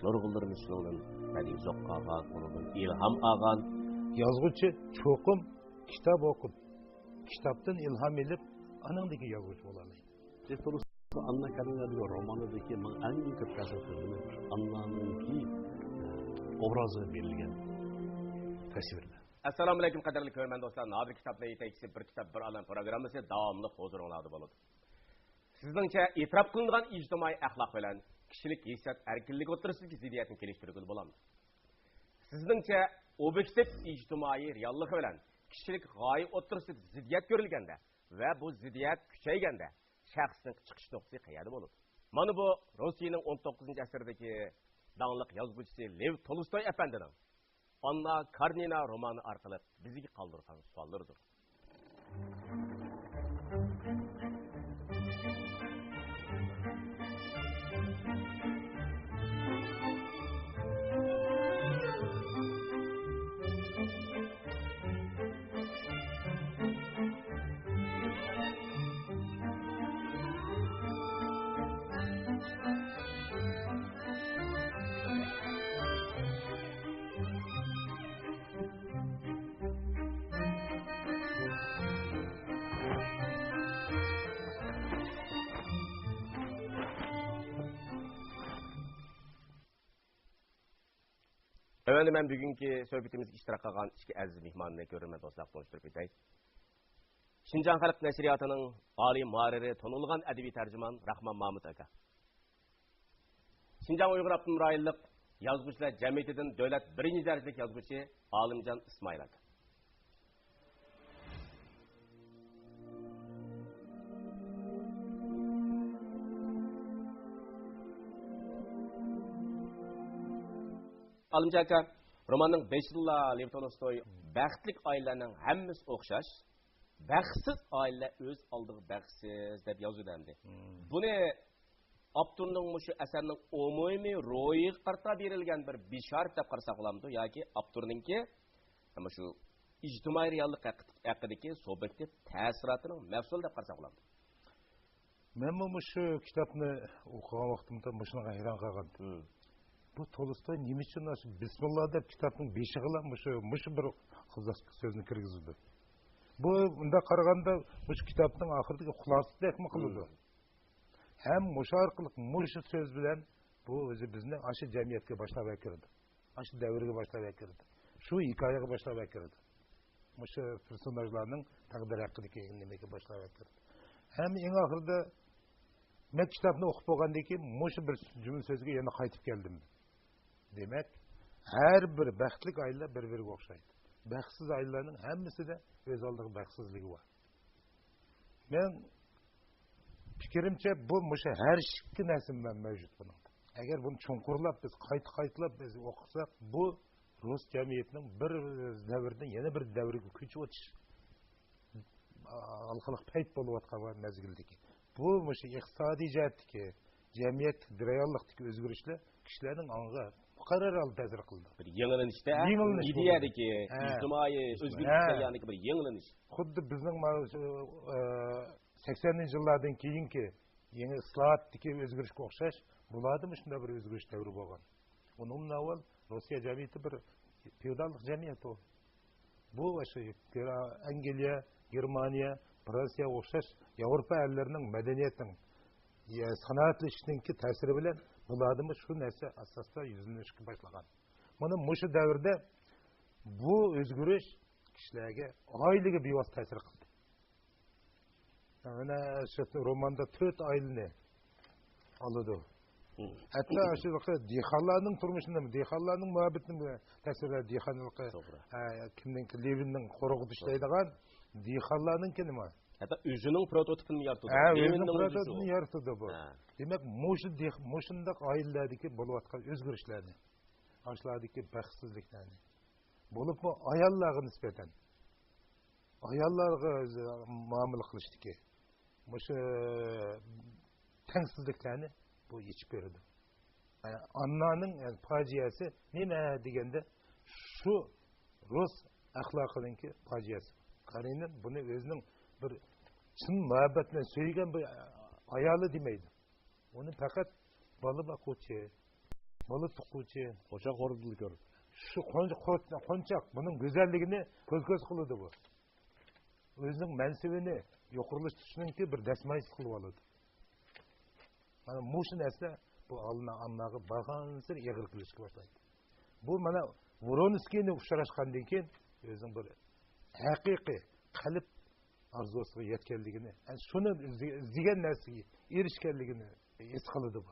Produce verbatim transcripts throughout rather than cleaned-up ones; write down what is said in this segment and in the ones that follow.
نۇرغۇنلىرىمىز شۇنىڭدىن بەدىئىي زوق ئالغان، ئۇنىڭدىن ئىلھام ئالغان. يازغۇچى چوقۇم كىتاب ئوقۇپ، كىتابتىن ئىلھام ئېلىپ، ئانىڭدىن كېيىن يازغۇچى بولالايدۇ. لېۋ تولستوي ئاننا كارېنىنا دېگەن رومانىدىكى ماڭا ئەڭ كۆپ تەسىر قىلغىنى ئاننانىڭكى ئوبرازىغا بېرىلگەن تەسۋىرلەر. ئەسسالامۇئەلەيكۇم، قەدىرلىك كۆرۈرمەن دوستلار. نادىر كىتابلار يېتەكچىسى بىر كىتاب بىر ئالەم پروگراممىسى داۋاملىق ھۇزۇرۇڭلاردا بولىدۇ. سىزنىڭچە ئېتىراپ قىلىنغان ئىجتىمائىي ئەخلاق بىلەن كىشىلىك ھېسسىيات ئەركىنلىكى ئوتتۇرىسىدىكى زىددىيەتنى كېلىشتۈرگىلى بولامدۇ؟ سىزنىڭچە ئوبيېكتىپ ئىجتىمائىي رېئاللىقى بىلەن كىشىلىك غايە ئوتتۇرىسىدا زىددىيەت كۆرۈلگەندە ۋە بۇ زىددىيەت كۈچەيگەندە شەخسنىڭ چىقىش نۇقتىسى قەيەردە بولىدۇ؟ مانا بۇ روسىيەنىڭ ئون توققۇزىنچى ئەسىردىكى داڭلىق يازغۇچىسى لېۋ تولستوي ئەپەندىنىڭ ئاننا كارېنىنا رومانى ئارقىلىق بىزگە قالدۇرغان سوئاللىرىدۇر. ئەۋەندە مەن بۈگۈنكى سۆھبىتىمىزگە ئىشتىراك قىلغان ئىككى ئەزىز مېھماننى كۆرۈرمەن دوستلار تونۇشتۇرۇپ ئۆتەي. شىنجاڭ خەلق نەشرىياتىنىڭ ئالىي مۇھەررىرى، تونۇلغان ئەدەبىي تەرجىمان راخمان مامۇت ئاكا. شىنجاڭ ئۇيغۇر ئاپتونوم رايونلۇق يازغۇچىلار جەمئىيىتىدىن دۆلەت بىرىنچى دەرىجىلىك يازغۇچى ئالىمجان ئىسمائىل ئاكا. ئالىمجان ئاكا، روماننىڭ بېشىدىلا لېۋ تولستوي بەختلىك ئائىلىلەرنىڭ ھەممىسى ئوخشاش، بەختسىز ئائىلىلەر ئۆز ئالدىغا بەختسىز دەپ يازىدۇ ئەمدى. مم. بۇنى ئاپتورنىڭ مۇشۇ ئەسەرنىڭ ئومۇمىي روھىغا قارىتا بېرىلگەن بىر بېشارەت دەپ قارىساق بولامدۇ ياكى ئاپتورنىڭكى مۇشۇ ئىجتىمائىي رېئاللىق ھەققىدىكى سۇبيېكتىپ تەسىراتىنىڭ مەھسۇلى دەپ قارىساق بولامدۇ؟ مەنمۇ مۇشۇ كىتابنى ئوقۇغان ۋاقتىمدا مۇشۇنىڭغا ھەيران قالغانىدىم. مم. بۇ تولستوي نېمە ئۈچۈن ئاشۇ بىسمىللا دەپ كىتابنىڭ بېشىغىلا مۇشۇ، مۇشۇ بىر قىزىق سۆزنى كىرگۈزىدۇ؟ بۇ، مۇنداق قارىغاندا، مۇشۇ كىتابنىڭ ئاخىرىدىكى خۇلاسىسىدەكمۇ قىلىدۇ. مم. ھەم مۇشۇ ئارقىلىق مۇشۇ سۆز بىلەن بۇ ئۆزى بىزنى ئاشۇ جەمئىيەتكە باشلاپ ئەكىرىدۇ. ئاشۇ دەۋرگە باشلاپ ئەكىرىدۇ. شۇ ھېكايىگە باشلاپ ئەكىرىدۇ. مۇشۇ پېرسوناژلارنىڭ تەقدىرى ھەققىدىكى نېمىگە باشلاپ ئەكىرىدۇ. ھەم ئەڭ ئاخىرىدا مەن كىتابنى ئوقۇپ بولغاندىن كېيىن مۇشۇ بىر جۈملە سۆزگە يەنە قايتىپ كەلدىم. دېمەك، ھەر بىر بەختلىك ئائىلىلەر بىر-بىرىگە ئوخشايدۇ. بەختسىز ئائىلىلەرنىڭ ھەممىسىدە ئۆز ئالدىغا بەختسىزلىكى بار. مەن پىكرىمچە، بۇ مۇشۇ ھەر ئىككى نەرسە مە-، مەۋجۇت بۇنىڭدا. ئەگەر بۇنى چوڭقۇرلاپ بىز، قايتا-قايتىلاپ بىز ئوقۇساق، بۇ رۇس جەمئىيىتىنىڭ بىر دەۋردىن يەنە بىر دەۋرگە كۆچۈپ ئۆتۈش ئارقىلىق پەيت بولۇۋاتقان مەزگىلدىكى. بۇ مۇشۇ ئىقتىسادىي جەھەتتىكى، جەمئىيەتتىكى، رېئاللىقتىكى ئۆزگىرىشلەر كىشىلەرنىڭ ئاڭىغا مۇقەررەر ھالدا تەسىر قىلىدۇ. بىر يېڭىلىنىشتە، يېڭىلىنىش ئىدىيەدىكى، بولىدۇ. ھە. ئىجتىمائىي ئۆزگىرىش ھە. جەريانىدىكى بىر يېڭىلىنىش. خۇددى بىزنىڭ مانا شۇ، ئە، سەكسەنىنچى يىللاردىن كېيىنكى يېڭى ئىسلاھاتتىكى ئۆزگىرىشكە ئوخشاش، بۇلاردىمۇ شۇنداق بىر ئۆزگىرىش دەۋرى بولغان. ئۇنىڭدىن ئاۋۋال روسىيە جەمئىيىتى بىر فېئوداللىق جەمئىيەت ئۇ. بۇ ئاشۇ ئەنگلىيە، گېرمانىيە، فرانسىيەگە ئوخشاش ياۋروپا ئەللىرىنىڭ مەدەنىيەتنىڭ، يە، سانائەتلىشىشنىڭكى تەسىرى بىلەن بۇلاردىمۇ شۇ نەرسە ئاساستا يۈزلىنىشكە باشلىغان. مانا مۇشۇ دەۋردە بۇ ئۆزگىرىش كىشىلەرگە، ئائىلىگە بىۋاسىتە تەسىر قىلدى. مانا شۇ روماندا تۆت ئائىلىنى ئالىدۇ. مم. ھەتتا شۇ دېھقانلارنىڭ تۇرمۇشىنى، دېھقانلارنىڭ مۇھەببىتىنى تەسۋىرلەيدۇ. دېھقانلىقى، توغرا. ھە، كىمنىڭكى، لېۋىننىڭ قورۇقىدا توغرا. ئىشلەيدىغان دېھقانلارنىڭكى نېمە؟ ھەتتا ئۆزىنىڭ پروتوتىپىنى يارىتىدۇ. ھە، ئۆزىنىڭ لېۋىننىڭ ئۆزى پروتوتىپىنى شۇ. يارىتىدۇ بۇ. ھە. دېمەك، مۇشۇ دېھ-، مۇشۇنداق ئائىلىلەردىكى بولۇۋاتقان ئۆزگىرىشلەرنى، ئاشۇلاردىكى بەختسىزلىكلەرنى، بولۇپمۇ ئاياللارغا نىسبەتەن، ئاياللارغا ئۆزى مۇئامىلە قىلىشتىكى مۇشۇ تەڭسىزلىكلەرنى بۇ يېچىپ بېرىدۇ. ئاننانىڭ، يەنى، پاجىئەسى نېمە دېگەندە، شۇ رۇس ئەخلاقىنىڭكى پاجىئەسى. كارېنىن بۇنى ئۆزىنىڭ بىر چىن مۇھەببەت بىلەن سۆيگەن بىر ئايالى دېمەيدۇ. ئۇنى پەقەت بالا باققۇچى، بالا تۇغقۇچى، قونچاق ھورۇدىلا كۆرىدۇ. شۇ قونچ-، قونچ-، قونچاق، بۇنىڭ گۈزەللىكىنى كۆز-كۆز قىلىدۇ بۇ. ئۆزىنىڭ مەنسىۋىنى يۇقىرىلىشتۇرۇشنىڭكى بىر دەسمايىسى قىلىۋالىدۇ. مانا مۇشۇ نەرسە بۇ ئاللا ئانناغا بارغانسېرى ئېغىر كېلىشكە باشلايدۇ. بۇ مانا ۋرونسكىينى ئۇچراشقاندىن كېيىن ئۆزىنىڭ بىر ھەقىقىي قەلب ئارزۇسىغا يەتكەنلىكىنى، ئەنە شۇنى ئىزدىگەن نەرسىگە ئېرىشكەنلىكىنى ھېس قىلىدۇ بۇ.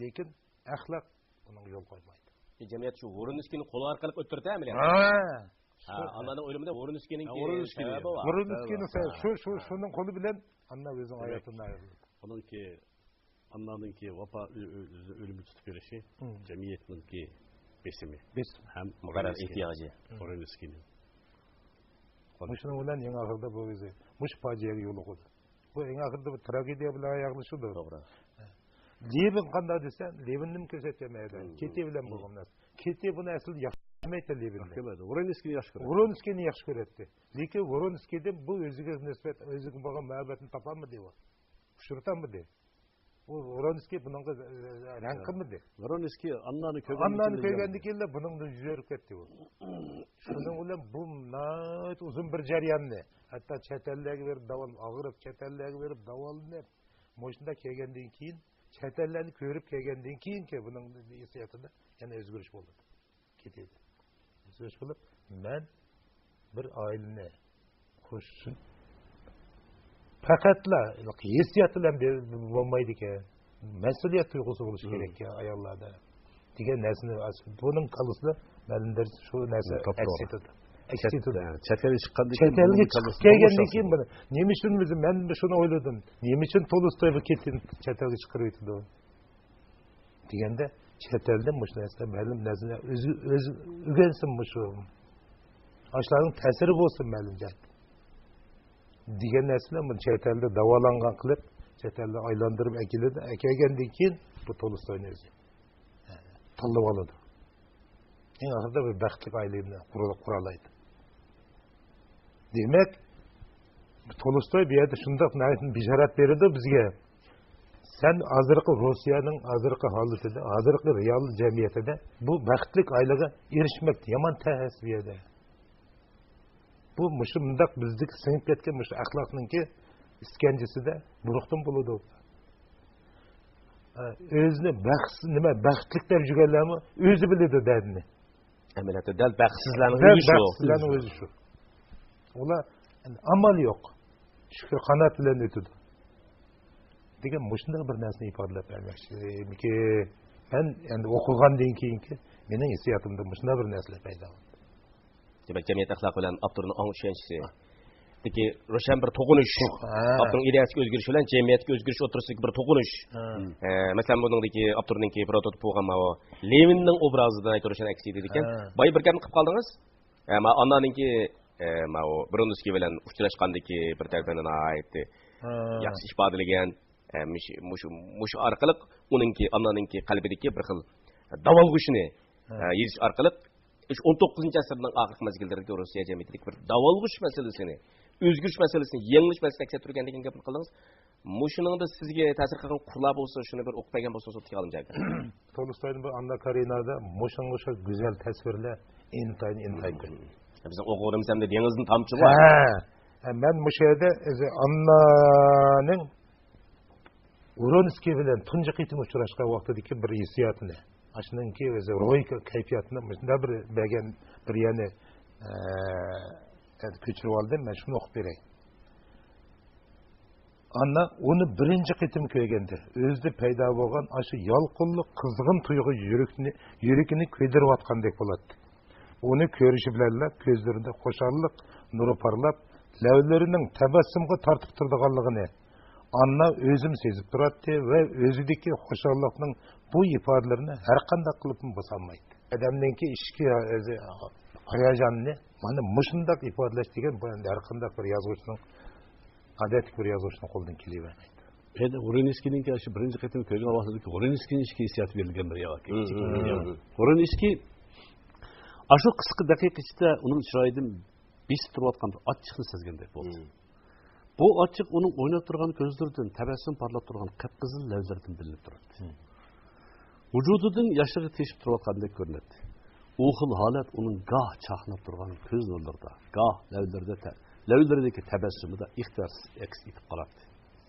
لېكىن ئەخلاق ئۇنىڭغا يول قويمايدۇ. جەمئىيەت شۇ ۋرونسكىينى قولى ئارقىلىق ئۆتتۈرىدۇ ئەمەلىيەتتە. ھە. ھە، شۇ. ئاننانىڭ ئۆلۈمىدە ۋرونسكىينىڭكى ھە، ۋرونسكىينىڭ سەۋەبى بار. ۋرونسكىينىڭ سەۋەبى، شۇ، شۇ، شۇنىڭ قولى بىلەن ئاننا ئۆزىنىڭ ھاياتىدىن ئايرىلدى. ئۇنىڭكى ئاننانىڭكى ۋاپا ئۆ-، ئۆ-، ئۆزىنى ئۆلۈمگە تۇتۇپ بېرىشى، مم، جەمئىيەتنىڭكى بېسىمى، بېسىم، ھەم مۇقەررەر ئېھتىياجى. ۋرونسكىينىڭ. مۇشۇنىڭ بىلەن يېڭى ئاخىرىدا بۇ ئۆزى مۇشۇ پاجىئەگە يولۇقىدۇ. بۇ ئەڭ ئاخىرىدا بىر تراگېدىيە بىلەن ئاياغلىشىدۇ. توغرا. لېۋىن قانداق دېسە، لېۋىننىمۇ كۆرسەتكەن مەيدە. مم. كېتى بىلەن بولغان نەرسە. كېتى بۇنى ئەسلىدە ياخشى كۆرمەيتتى لېۋىننى. ياخشى كۆرمەيدۇ. ۋرونسكىينى ياخشى كۆرىدۇ. ۋرونسكىينى ياخشى كۆرەتتى. لېكىن ۋرونسكىيدىن بۇ ئۆزىگە نىسبەت، ئۆزىگە بولغان مۇھەببەتنى تاپالمىدى ئۇ. ئۇچرىتالمىدى. ئۇ ۋرونسكىي بۇنىڭغا، ئە، رەھىم قىلمىدى. ۋرونسكىي ئاننانى كۆرگەندىن ئاننانى كېيىنلا كۆرگەندىن كېيىنلا بۇنىڭدىن يۈز ئۆرۈپ كەتتى ئۇ. شۇنىڭ بىلەن بۇ ناھايىتى ئۇزۇن بىر جەرياننى، ھەتتا چەت ئەللەرگە بېرىپ داۋال-، ئاغرىپ، چەت ئەللەرگە بېرىپ داۋالىنىپ، مۇشۇنداق كەلگەندىن كېيىن، چەت ئەللەرنى كۆرۈپ كەلگەندىن كېيىنكى بۇنىڭ ھېسسىياتىدا يەنە ئۆزگىرىش بولدى. كېتىدۇ. سۆز قىلىپ، مەن بىر ئائىلىنى قۇرۇش ئۈچۈن پەقەتلا ھېسسىيات بىلەن بىر بولمايدىكەن. مەسئۇلىيەت تۇيغۇسى بولۇشى، مم، كېرەككەن ئاياللاردا دېگەن نەرسىنى ئاس-، بۇنىڭ كاللىسىدا مەلۇم دەرىجىدە شۇ نەرسە، مم، ئەكس ئېتىدۇ. ئەكس ئېتىدۇ. چەت-، چەت ئەلگە چىققاندىن كېيىن، چەت ئەلگە چىقىپ كەلگەندىن كېيىن بۇنى، نېمە ئۈچۈن بىز، مەن شۇنى ئويلىدىم. نېمە ئۈچۈن تولستوي بۇ كېتىنى چەت ئەلگە چىقىرىۋېتىدۇ؟ دېگەندە، چەت ئەلدە مۇشۇ نەرسە مەلۇم نەرسىلەر ئۆزى، ئۆزى ئۆگەنسۇن مۇشۇ. ئاشۇلارنىڭ تەسىرى بولسۇن مەلۇم جەھەتتە. دېگەن نەرسىلەر بۇنى چەت ئەلدە داۋالانغان قىلىپ، چەت ئەلدە ئايلاندۇرۇپ ئەكېلىدۇ. ئەكەلگەندىن كېيىن بۇ تولستوينى ئۆزى تاللىۋالىدۇ. ئەڭ ئاخىرىدا بىر بەختلىك ئائىلىنى قۇرۇ-، قۇرالايدۇ. دېمەك، تولستوي بۇ يەردە شۇنداق ناھايىتى بېشارەت بېرىدۇ بىزگە. سەن ھازىرقى روسىيەنىڭ ھازىرقى ھالىتىدە، ھازىرقى رېئال جەمئىيىتىدە بۇ بەختلىك ئائىلىگە ئېرىشمەك يامان تەس بۇ يەردە. بۇ مۇشۇ مۇنداق بىزدىكى سىڭىپ كەتكەن مۇشۇ ئەخلاقنىڭكى ئىسكەنجىسىدە بۇرۇقتىن بولىدۇ. ئۆزىنى بەخت-، نېمە، بەختلىك دەپ يۈرگەنلەرمۇ ئۆزى بىلىدۇ دەردىنى. ئەمەلىيەتتە دەل بەختسىزلەرنىڭ دەل ئۆزى شۇ. بەختسىزلەرنىڭ ئۆزى شۇ. ئۇلار ئامال يوق. شۈكۈر قانات بىلەن ئۆتىدۇ. دېگەن مۇشۇنداق بىر نەرسىنى ئىپادىلەپ بەرمەكچىمىكىن. مەن ئەمدى ئوقۇغاندىن كېيىنكى مېنىڭ ھېسسىياتىمدا مۇشۇنداق بىر نەرسىلەر پەيدا بولدى. دېمەك، جەمئىيەت ئەخلاقى بىلەن ئاپتورنىڭ ئاڭ چۈشەنچىسى. دىكى روشەن بىر توقۇنۇش. ھە. ئاپتورنىڭ ئىدىيەسىدىكى ئۆزگىرىش بىلەن جەمئىيەتتىكى ئۆزگىرىش ئوتتۇرىسىدىكى بىر توقۇنۇش. ھە. ئە، مەسىلەن، بۇنىڭدىكى ئاپتورنىڭكى پروتوتىپ بولغان ماۋۇ لېۋىننىڭ ئوبرازىدا روشەن ئەكس ئېتىدىكەن. ھە. بايا بىر گەپنى قىلىپ قالدىڭىز. ئە، ما ئاننانىڭكى، ئە، ماۋۇ برونسكىي بىلەن ئۇچراشقاندىكى بىر تەرىپىنى ناھايىتى، ھە، ياخشى ئىپادىلىگەن. ئە، مۇشۇ، مۇشۇ، مۇشۇ ئارقىلىق ئۇنىڭكى، ئاننانىڭكى قەلبىدىكى بىر خىل داۋالغۇشنى، ھە، ئە، يېزىش ئارقىلىق شۇ ئون توققۇزىنچى ئەسىرنىڭ ئاخىرقى مەزگىللىرىدىكى روسىيە جەمئىيىتىدىكى بىر داۋالغۇش مەسىلىسىنى، ئۆزگىرىش مەسىلىسىنى، يېڭىلىش مەسىلىسىنى ئەكس ئەتتۈرگەن دېگەن گەپنى قىلدىڭىز. مۇشۇنىڭدا سىزگە تەسىر قىلغان قۇرلار بولسا، شۇنى بىر ئوقۇپ بەرگەن بولسىڭىز، ئۇتۇق ئالىمجان ئاكا. تولستوينىڭ بۇ ئاننا كارېنادا مۇشۇنىڭغا ئوخشاش گۈزەل تەسۋىرلەر ئىنتايىن، ئىنتايىن كۆپ. بىزنىڭ ئوغۇرىمىز ھەمدە دېڭىزنى تامچىلار. ھە. ھە، مەن مۇشۇ يەردە ئۆزى ئاننانىڭ ۋرونسكىي بىلەن تۇنجى قېتىم ئۇچراشقان ۋاقتىدىكى بىر ھېسسىياتىنى، ئاشۇنىڭكى ئۆزى روھىي كەيپىياتىنى مۇشۇنداق بىر بەرگەن بىر يەرنى، ئە، كۆچۈرۈپ ئالدىم، مەن شۇنى ئوقۇپ بېرەي. ئاننا ئۇنى بىرىنچى قېتىم كۆرگەندە، ئۆزىدە پەيدا بولغان ئاشۇ يالقۇنلۇق قىزغىن تۇيغۇ يۈرىكىنى، يۈرىكىنى كۆيدۈرۈۋاتقاندەك بولاتتى. ئۇنى كۆرۈشى بىلەنلا كۆزلىرىدە خۇشاللىق نۇرى پارلاپ، لەۋلىرىنىڭ تەبەسسۇمغا تارتىپ تۇرىدىغانلىقىنى ئاننا ئۆزىمۇ سېزىپ تۇراتتى ۋە ئۆزىدىكى خۇشاللىقنىڭ بۇ ئىپادىلىرىنى ھەرقانداق قىلىپمۇ باسالمايتتى. ئادەمنىڭكى ئىچكى ھاياجانىنى مانا مۇشۇنداق ئىپادىلەش دېگەن، بۇ ئەمدى ھەرقانداق بىر يازغۇچىنىڭ، ئادەتتىكى بىر يازغۇچىنىڭ قولىدىن كېلىۋەرمەيدۇ. ئەينى ۋورونېسكىينىڭكى شۇ بىرىنچى قېتىم كۆرگەن ۋاقتىدىكى ۋورونېسكىينىڭ ئىچكى ھېسسىياتى بېرىلگەن بىر ياۋاكى. ھىم، ھىم، ھىم. ۋورونېسكىي ئاشۇ قىسقا دەقىقە ئىچىدە ئۇنىڭ چىرايىدىن بېسىپ تۇرۇۋاتقان بىر ئاچچىقنى سەزگەندەك بولدى. ھىم. بۇ ئاچچىق ئۇنىڭ ئويناپ تۇرغان كۆزلىرىدىن، تەبەسسۇم پارلاپ تۇرغان قىپقىزىل لەۋلىرىدىن بىلىنىپ تۇراتتى. ھىم. ۋۇجۇدىدىن ياشلىرى تېشىپ تۇرۇۋاتقاندەك كۆرۈنەتتى. ئۇ خىل ھالەت ئۇنىڭ گاھ چاقناپ تۇرغان كۆز نۇرلىرىدا، گاھ لەۋلىرىدە تە-، لەۋلىرىدىكى تەبەسسۇمىدا ئىختىيارسىز ئەكس ئېتىپ قالاتتى.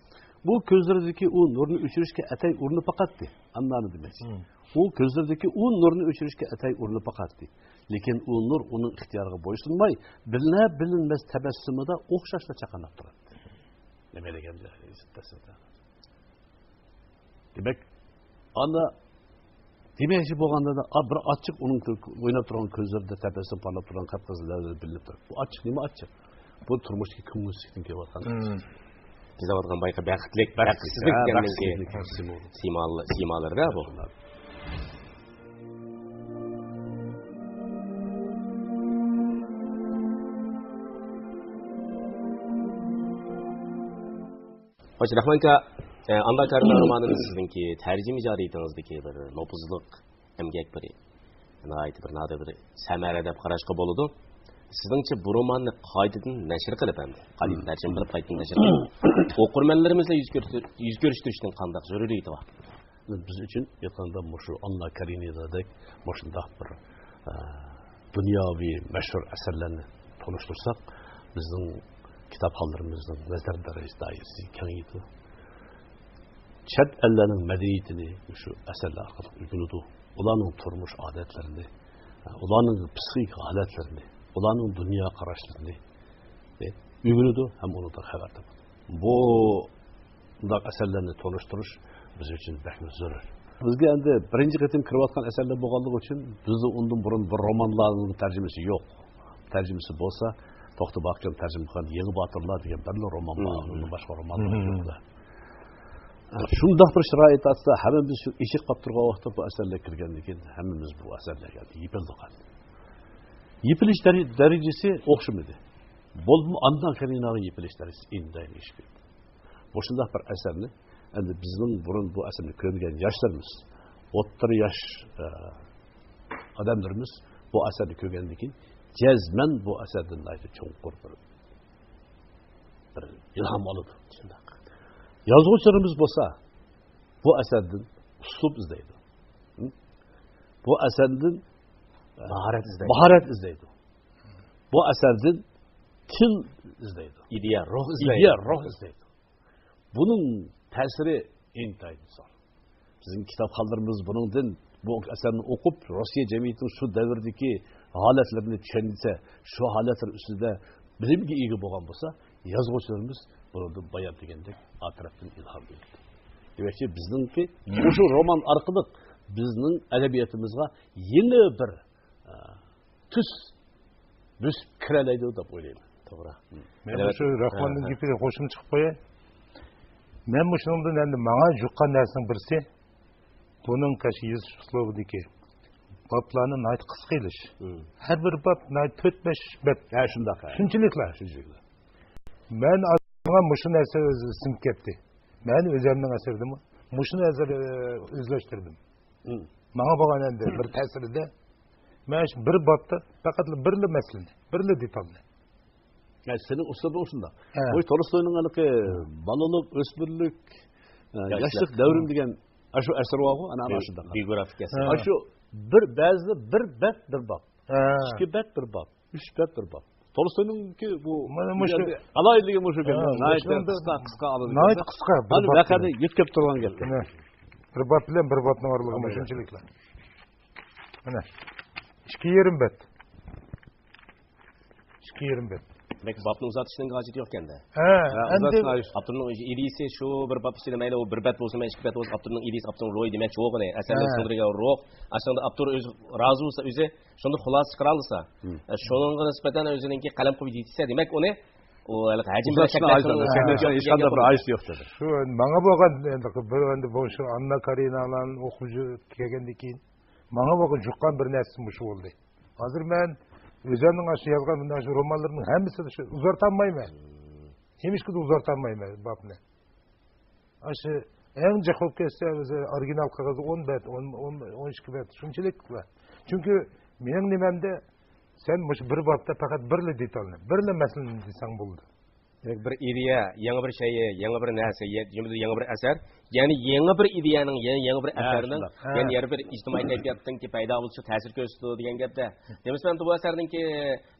بۇ كۆزلىرىدىكى ئۇ نۇرنى ئۆچۈرۈشكە ئەتەي ئۇرۇنۇپ باقاتتى. ئەمما نېمە دېمەكچى؟ مم. ئۇ كۆزلىرىدىكى ئۇ نۇرنى ئۆچۈرۈشكە ئەتەي ئۇرۇنۇپ باقاتتى. لېكىن ئۇ نۇر ئۇنىڭ ئىختىيارىغا بويسۇنماي، بىلىنە بىلىنمەس تەبەسسۇمىدا ئوخشاشلا چاقناپ تۇراتتى. نېمە دېگەن؟ دېمەك، ئانا دېمەكچى بولغاندا، ئا، بىر ئاچچىق ئۇنىڭ كۆ-، ئويناپ تۇرغان كۆزلىرىدە تەبەسسۇم پارلاپ تۇرغان قىپقىزىل لەۋلىرى بىلىنىپ تۇرۇپتۇ. بۇ ئاچچىق نېمە ئاچچىق؟ بۇ تۇرمۇشتىكى كۆڭۈلسىزلىكتىن كېلىۋاتقان ئاچچىق. مم. بىز ئاۋاتقان بايىقى بەختلىك، بەختسىزلىك ھە، دېگەننىڭكى بەختسىزلىك سىمۋولى. سىيمالىرى بۇ. خوش، رەھمان ئاكا، ئە، ئاننا كارېنىنا رومانىنى سىزنىڭكى تەرجىمە ئىجادىيىتىڭىزدىكى بىر نوپۇزلۇق ئەمگەك بىرى. ناھايىتى بىر نادىر بىر سەمەرە دەپ قاراشقا بولىدۇ. سىزنىڭچە بۇ روماننى قايتىدىن نەشر قىلىپ ئەمدى، قايتىدىن تەرجىمە قىلىپ، قايتىدىن نەشر قىلىپ، ئوقۇرمەنلىرىمىزنى يۈز كۆرسىتىش، يۈز كۆرسىتىشنىڭ قانداق زۆرۈرىيىتى بار؟ بىز ئۈچۈن ئېيتقاندا، مۇشۇ ئاننا كارېنىنادەك مۇشۇنداق بىر، ئە، دۇنياۋى مەشھۇر ئەسەرلەرنى تونۇشتۇرساق، بىزنىڭ كىتابخانلىرىمىزنىڭ نەزەر دەرىجە دائىرىسى كېڭىيىدۇ. چەت ئەللەرنىڭ مەدەنىيىتىنى مۇشۇ ئەسەرلەر ئارقىلىق ئۆگىنىدۇ. ئۇلارنىڭ تۇرمۇش ئادەتلىرىنى، ئۇلارنىڭ پسىخىك ھالەتلىرىنى، ئۇلارنىڭ دۇنيا قاراشلىرىنى ئۆگىنىدۇ ھەم ئۇنىڭدىن خەۋەر تاپىدۇ. بۇ بۇنداق ئەسەرلەرنى تونۇشتۇرۇش بىز ئۈچۈن بەكمۇ زۆرۈر. بىزگە ئەمدى بىرىنچى قېتىم كىرىۋاتقان ئەسەرلەر بولغانلىقى ئۈچۈن، بىزدە ئۇندىن بۇرۇن بىر رومانلارنىڭ تەرجىمىسى يوق. تەرجىمىسى بولسا، توختى باقىرجان تەرجىمە قىلغان يېڭى باتۇرلار دېگەن بىرلا رومان بار. مم. ئۇندىن باشقا رومانلار مم. يوق. شۇنداق بىر شارائىت ئاستىدا ھەممىمىز شۇ ئېچىق قاپ تۇرغان ۋاقىتتا بۇ ئەسەرلەر كىرگەندىن كېيىن، ھەممىمىز بۇ ئەسەرلەرگە يېپىلدۇق. يېپىلىش دەرە-، دەرىجىسى ئوخشىمىدى. بولۇپمۇ ئاننا كارېنىناغا يېپىلىش دەرىجىسى ئىنتايىن ئېشىپ كەتتى. مۇشۇنداق بىر ئەسەرنى، ئەمدى بىزنىڭ بۇرۇن بۇ ئەسەرنى كۆرمىگەن ياشلىرىمىز، ئوتتۇرا ياش، ئە، ئادەملىرىمىز بۇ ئەسەرنى كۆرگەندىن كېيىن، جەزمەن بۇ ئەسەردىن ناھايىتى چوڭقۇر بىر، بىر ئىلھام ئالىدۇ. شۇنداق. يازغۇچىلىرىمىز بولسا بۇ ئەسەردىن ئۇسلۇب ئىزدەيدۇ. ھە؟ بۇ ئەسەردىن، ئە، ماھارەت ئىزدەيدۇ. ماھارەت ئىزدەيدۇ. بۇ ئەسەردىن تىل ئىزدەيدۇ. ئىدىيە، روھ ئىزدەيدۇ. ئىدىيە، روھ ئىزدەيدۇ. بۇنىڭ تەسىرى ئىنتايىن زور. بىزنىڭ كىتابخانلىرىمىز بۇنىڭدىن، بۇ ئەسەرنى ئوقۇپ، روسىيە جەمئىيىتىنىڭ شۇ دەۋردىكى ھالەتلىرىنى چۈشەنسە، شۇ ھالەتلەر ئۈستىدە بىلىمگە ئىگە بولغان بولسا، يازغۇچىلىرىمىز بۇنىڭدىن بايام دېگەندەك ئا تەرەپتىن ئىلھام ئېلىدۇ. دېمەكچى، بىزنىڭكى مۇشۇ رومان ئارقىلىق بىزنىڭ ئەدەبىياتىمىزغا يېڭى بىر، ئە، تۈس بۆسۈپ كىرەلەيدۇ دەپ ئويلايمەن. توغرا. مەن ئەلۋەتتە. مۇشۇ راخماننىڭ ھە، ھە. گېپىگە قوشۇمچە قىلىپ قوياي. مەن مۇشۇنىڭدىن ئەمدى ماڭا يۇققان نەرسىنىڭ بىرسى، بۇنىڭ قاش يېزىش ئۇسلۇبىدىكى بابلارنى ناھايىتى قىسقا ئېلىش. مم. ھەر بىر باب ناھايىتى تۆت بەش بەت. ھە، شۇنداق، ھە. شۇنچىلىكلا. شۇنچىلىكلا. مەن ئاڭلىغان مۇشۇ نەرسە ئۆز-، سىڭىپ كەتتى. مەن ئۆزۈمنىڭ ئەسىرىدىمۇ مۇشۇ نەرسىنى، ئۆ-، ئۆزلەشتۈردۈم. مم. ماڭا بولغان ئەمدى بىر تەسىرىدە، مەن شۇ بىر بابتا پەقەتلا بىرلا مەسىلىنى، بىرلا دېتالنى. يا، سېنىڭ ئۇسلۇبىڭ شۇنداق. ھە. بۇ تولستوينىڭ ھېلىقى بالىلىق، ئۆسمۈرلۈك، ئە، ياشلىق. ياشلىق دەۋرىم دېگەن ئاشۇ ئەسەر بارغۇ، ئانا، ئانا بىيو-، شۇنداق. بىيوگرافىك ئەسەر. ھە. ئاشۇ بىر بەزىدە بىر بەت بىر باب. ھە. ئىككى بەت بىر باب. ئۈچ بەت بىر باب. تولستوينىڭكى بۇ مانا مۇشۇ. ئەلاھىدىلىكى مۇشۇ گەپ. ھە، ناھايىتى مۇشۇنىڭدا قىسقا، قىسقا ئالىدۇ. ناھايىتى قىسقا بىر ناھايىتى باب قەدەر بىلەن. يۆتكەپ تۇرغان گەپ. مانا بىر باب بىلەن بىر بابنىڭ ئارىلىقى مانا مۇشۇنچىلىكلا. مانا ئىككى يېرىم بەت. ئىككى يېرىم بەت. دېمەك، بابنى ئۇزارتىشنىڭ ھاجىتى يوق ئىكەن-دە. ھە، ھە، ئەمدى ئۇزارتىش. ئاپتورنىڭ ئىدىيىسى شۇ بىر باب ئىچىدە مەيلى ئۇ بىر بەت بولسۇن، مەيلى ئىككى بەت بولسۇن، ئاپتورنىڭ ئىدىيىسى، ئاپتورنىڭ روھى، دېمەكچى، روھىنى، ئەسەرنى ھە. سىڭدۈرگەن روھ، ئاشۇنىڭدا ئاپتور ئۆزى رازى بولسا، ئۆزى شۇندا خۇلاسە چىقىرالىسا، مم. ئە، شۇنىڭغا نىسبەتەن ئۆزىنىڭكى قەلەم قويۇپ يېتىشسە، دېمەك، ئۇنى ئۇ ھېلىقى ھەجىم بىلەن ئۇزارتىشنىڭ چەكلەش ھاجىتى يوق. ھە. ھېچقانداق بىر ھاجىتى يوق دېدى. شۇ ماڭا بولغان، ئەمدى بىر، ئەمدى بۇ شۇ ئاننا كارېنانى ئوقۇپ كەلگەندىن كېيىن ماڭا بولغان يۇققان بىر نەرسە مۇشۇ بولدى. ھازىر مەن ئۆزۈمنىڭ ئاشۇ يازغان مۇنداق شۇ رومانلىرىمنىڭ ھەممىسىدە شۇ ئۇزارتالمايمەن. ھېچنېمىشقىدە ئۇزارتالمايمەن بابنى. ئاشۇ ئەڭ جىق بولۇپ كەتسە، ئۆزى ئورىگىنال قەغەزدە ئون بەت، ئون، ئون، ئون ئىككى بەت، شۇنچىلىك بار. چۈنكى مېنىڭ نېمەمدە سەن مۇشۇ بىر بابتا پەقەت بىرلا دېتالنى، بىرلا مەسىلىنى دېسەڭ بولدى. دېمەك، بىر ئىدىيە، يېڭى بىر شەيئى، يېڭى بىر نەرسە، يە-، جۈملىدىن يېڭى بىر ئەسەر، يەنى يېڭى بىر ئىدىيەنىڭ، يەنە يېڭى بىر ھە، ئەسەرنىڭ، شۇنداق. ھە. يەنە يەنە بىر ئىجتىمائىي كەيپىياتنىڭكى پەيدا بولۇشىغا تەسىر كۆرسىتىدۇ دېگەن گەپتە. دېمىسىمەن، بۇ ئەسەرنىڭكى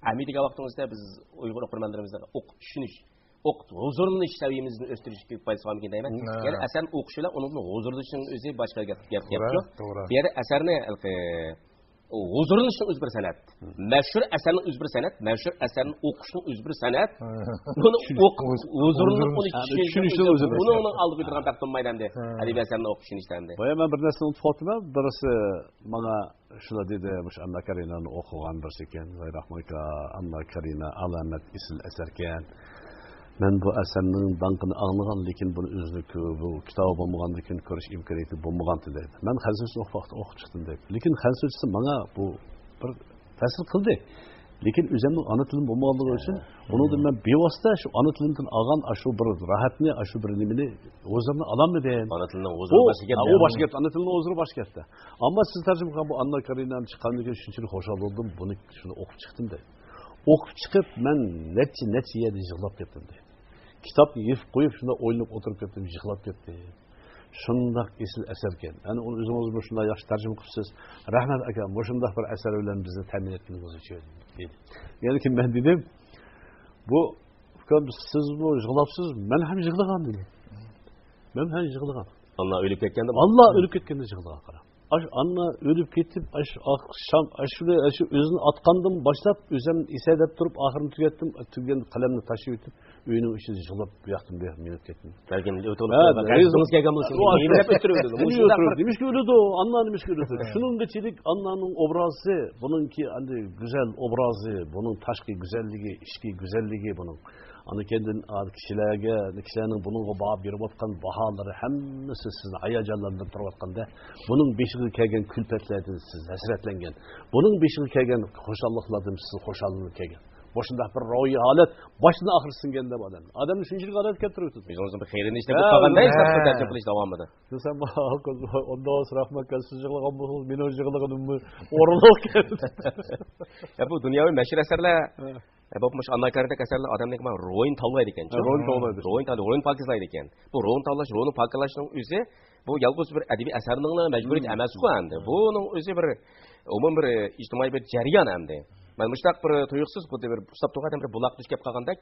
ئەھمىيىتىگە ۋاقتىڭىزدا بىز ئۇيغۇر ئوقۇرمەنلىرىمىزنىڭ ئوقۇپ چۈشىنىش، ئوقۇپ ھۇزۇرلىنىش سەۋىيەمىزنى ئۆستۈرۈشكە پايدىسى بارمىكىن دەيمەن. ھە. يەنى ئەسەرنى ئوقۇش بىلەن ئۇنىڭدىن ھۇزۇرلىنىشنىڭ ئۆزى باشقا گەپ، گەپ، گەپ توغرا، يوق. توغرا. بۇ يەردە ئەسەرنى ھېلىقى ھۇزۇرلىنىشنىڭ ئۆزى بىر سەنئەت. مم. مەشھۇر ئەسەرنىڭ ئۆزى بىر سەنئەت. مەشھۇر ئەسەرنى ئوقۇشنىڭ ئۆزى بىر سەنئەت. ھە. بۇنى چۈشىنىش. ئوق-، ھۇزۇرلىنىپ ئۇنى چۈشىنىش، چۈشىنىشنىڭ ئۆزى بىر سەنئەت. بۇنىڭ ئالدىغا كۆتۈرگەن بەخت بولمايدۇ ئەمدى. ھە. ئەدەبىي ئەسەرنى ئوقۇپ چۈشىنىشتە ئەمدى. بايا مەن بىر نەرسىنى ئۇنتۇپ قاپتىمەن. بىرسى ماڭا شۇنداق دېدى، مۇشۇ ئاننا كارېنانى ئوقۇغان بىرسى ئىكەن. ۋاي راخمان ئاكا، ئاننا كارېنا ئالامەت ئېسىل ئەسەركەن. مەن بۇ ئەسەرنىڭ داڭقىنى ئاڭلىغان، لېكىن بۇنى ئۆزىنى كۆ-، بۇ كىتابى بولمىغاندىن كېيىن كۆرۈش ئىمكانىيىتى بولمىغانتى دەيدۇ. مەن خەنزۇچىنى ئوقۇپ، ئوقۇپ چىقتىم دەيدۇ. لېكىن خەنزۇچىسى ماڭا بۇ بىر تەسىر قىلدى. لېكىن ئۆزۈمنىڭ ئانا تىلىم بولمىغانلىقى ئۈچۈن، ھە. ئۇنىڭدىن مەن بىۋاسىتە شۇ ئانا تىلىمدىن ئالغان ئاشۇ بىر راھەتنى، ئاشۇ بىر نېمىنى ھۇزۇرنى ئالالمىدىم. ئانا تىلنىڭ ھۇزۇرى بۇ، باشقا گەپ ھە، ئۇ يا. باشقا گەپ. ئانا تىلنىڭ ھۇزۇرى باشقا گەپتە. ئەمما سىز تەرجىمە قىلغان بۇ ئاننا كارېنانى چىققاندىن كېيىن شۇنچىلىك خۇشال بولدۇم، بۇنى شۇنى ئوقۇپ چىقتىم دەيدۇ. ئوقۇپ چىقىپ، مەن نەچچە، نەچچە يەردە يىغلاپ كەتتىم دەيدۇ. كىتابنى يېپىپ قويۇپ، شۇنداق ئويلىنىپ ئولتۇرۇپ كەتتىم، يىغلاپ كەتتىم. شۇنداق ئېسىل ئەسەركەن. ئەنە ئۇنى ئۆزىڭىز مۇشۇنداق ياخشى تەرجىمە قىپسىز. رەھمەت ئاكا، مۇشۇنداق بىر ئەسەر بىلەن بىزنى تەمىن ئەتكىنىڭىز ئۈچۈن، دېدى. يەنى كېيىن مەن دېدىم، بۇ، ئۇكام، سىزمۇ يىغلاپسىز، مەن ھەم يىغلىغان دېدىم. مەن ھەم يىغلىغان. ئاننا ئۆلۈپ كەتكەندە ئاننا ئۆلۈپ كەتكەندە يىغلىغان، قارا. ئاش ئاننا ئۆلۈپ كېتىپ، ئاش ئاخشام، ئاشۇ، ئاشۇ ئۆزىنى ئاتقاندىن باشلاپ، ئۆزۈم ئېسەدەپ تۇرۇپ، ئاخىرىنى تۈگەتتىم، تۈگىگەندە قەلەمنى تاشلىۋېتىپ، ئۆينىڭ ئىچىدە يىغلاپ، بۇ ياقتىن بۇ ياققا مېڭىپ كەتتىم. بەلكىم ئۆتۈۋېلىپ ھە، قالغان، بەلكىم ئۆزىڭىز كەلگەن بولسىڭىز، ھە، نېمە دەپ ئۆتتۈرۈۋېتىدۇ؟ نېمە مۇشۇنداق ئۆتتۈرۈپ، بىر نېمىشقا ئۆلىدۇ؟ ئاننا نېمىشقا ئۆلىدۇ؟ ھە. شۇنىڭغىچىلىك ئاننانىڭ ئوبرازى، بۇنىڭكى ئەندى گۈزەل ئوبرازى، بۇنىڭ تاشقى گۈزەللىكى، ئىچكى گۈزەللىكى بۇنىڭ. ئاندىن كېيىن، ئا، كىشىلەرگە، كىشىلەرنىڭ بۇنىڭغا باھا بېرىۋاتقان باھالىرى ھەممىسى سىزنى ھاياجانلاندۇرۇپ تۇرۇۋاتقاندا، بۇنىڭ بېشىغا كەلگەن كۈلپەتلەردىن سىز ھەسرەتلەنگەن، بۇنىڭ بېشىغا كەلگەن خۇشاللىقلاردىن سىز خۇشاللىنىپ كەلگەن. مۇشۇنداق بىر روھىي ھالەت باشتىن ئاخىر سىڭگەن دەپ ئادەم. ئادەمنى شۇنچىلىك ھالەتكە كەلتۈرۈۋېتىدۇ. ئۆزىڭىزنىڭ بىر قېرىندىشىدەك بولۇپ ھە، قالغاندا، ھە. تەرجىمە قىلىش داۋامىدا. دېسەم، ئۇنداق بولسا رەھمەت، سىز يىغلىغان بولسىڭىز، مېنىڭ يىغلىغىنىممۇ ئورۇنلۇق ئىكەن. يا، بۇ دۇنياۋى مەشھۇر ئەسەرلەر، ھە. ئە، بولۇپمۇ مۇشۇ ئاننا كارېنادەك ئەسەرلەر ئادەمنىڭ روھىنى تاۋلايدىكەن. ھە، روھىنى تاۋلايدۇ. روھىنى تاۋلايدۇ، روھىنى پاكىزلايدىكەن. بۇ روھىنى تاۋلاش، روھنى پاكىزلاشنىڭ ئۆزى، بۇ يالغۇز بىر ئەدەبىي ئەسەرنىڭلا مەجبۇرىيىتى مم. ئەمەسقۇ ئەمدى. بۇنىڭ ئۆزى بىر ئومۇمىي بىر ئىجتىمائىي بىر جەريان ئەمدى. مانا مۇشۇنداق بىر تۇيۇقسىز خۇددى بىر ئۇسساپ تۇرغان بىر بۇلاققا دۈچ كەپ قالغاندەك،